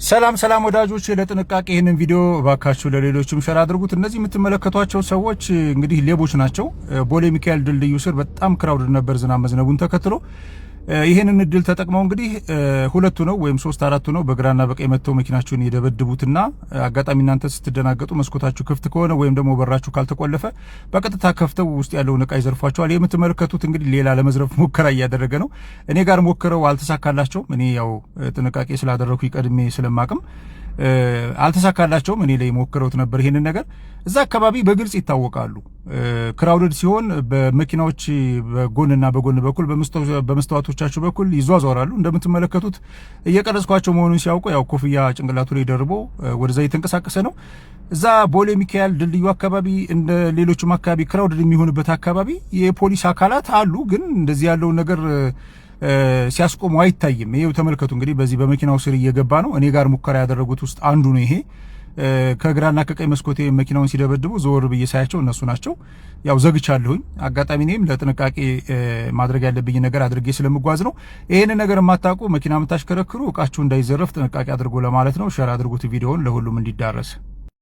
ሰላም ሰላም ወዳጆች፣ ለጥንቃቄ ይህንን ቪዲዮ እባካችሁ ለሌሎችም share አድርጉት። እነዚህ የምትመለከቷቸው ሰዎች እንግዲህ ሌቦች ናቸው። ቦሌ ሚካኤል ድልድዩ ስር በጣም crowded ነበር ዝናብ መዝነቡን ተከትሎ። ይህንን እድል ተጠቅመው እንግዲህ ሁለቱ ነው ወይም ሶስት አራቱ ነው በግራና በቀኝ መጥተው መኪናችሁን የደበድቡትና አጋጣሚ እናንተ ስትደናገጡ መስኮታችሁ ክፍት ከሆነ ወይም ደግሞ በራችሁ ካልተቆለፈ በቀጥታ ከፍተው ውስጥ ያለውን እቃ ይዘርፏቸዋል። የምትመለከቱት እንግዲህ ሌላ ለመዝረፍ ሙከራ እያደረገ ነው። እኔ ጋር ሞክረው አልተሳካላቸውም። እኔ ያው ጥንቃቄ ስላደረኩ ቀድሜ ስለማቅም አልተሳካላቸውም። እኔ ላይ ሞክረውት ነበር ይሄንን ነገር። እዛ አካባቢ በግልጽ ይታወቃሉ። Crowded ሲሆን በመኪናዎች በጎንና በጎን በኩል በመስተዋቶቻቸው በኩል ይዟዟራሉ። እንደምትመለከቱት እየቀረጽኳቸው መሆኑን ሲያውቁ ያው ኮፍያ ጭንቅላቱ ላይ ደርቦ ወደዛ እየተንቀሳቀሰ ነው። እዛ ቦሌ ሚካኤል ድልድዩ አካባቢ እንደ ሌሎችም አካባቢ crowded የሚሆንበት አካባቢ የፖሊስ አካላት አሉ። ግን እንደዚህ ያለውን ነገር ሲያስቆሙ አይታይም። ይሄው ተመልከቱ እንግዲህ በዚህ በመኪናው ስር እየገባ ነው። እኔ ጋር ሙከራ ያደረጉት ውስጥ አንዱ ነው ይሄ። ከግራና ከቀኝ መስኮቴ መኪናውን ሲደበድቡ ዘወር ብዬ ሳያቸው እነሱ ናቸው። ያው ዘግቻለሁኝ። አጋጣሚ እኔም ለጥንቃቄ ማድረግ ያለብኝ ነገር አድርጌ ስለምጓዝ ነው። ይሄንን ነገር የማታውቁ መኪና የምታሽከረክሩ እቃችሁ እንዳይዘረፍ ጥንቃቄ አድርጎ ለማለት ነው። Share አድርጉት ቪዲዮውን ለሁሉም እንዲዳረስ።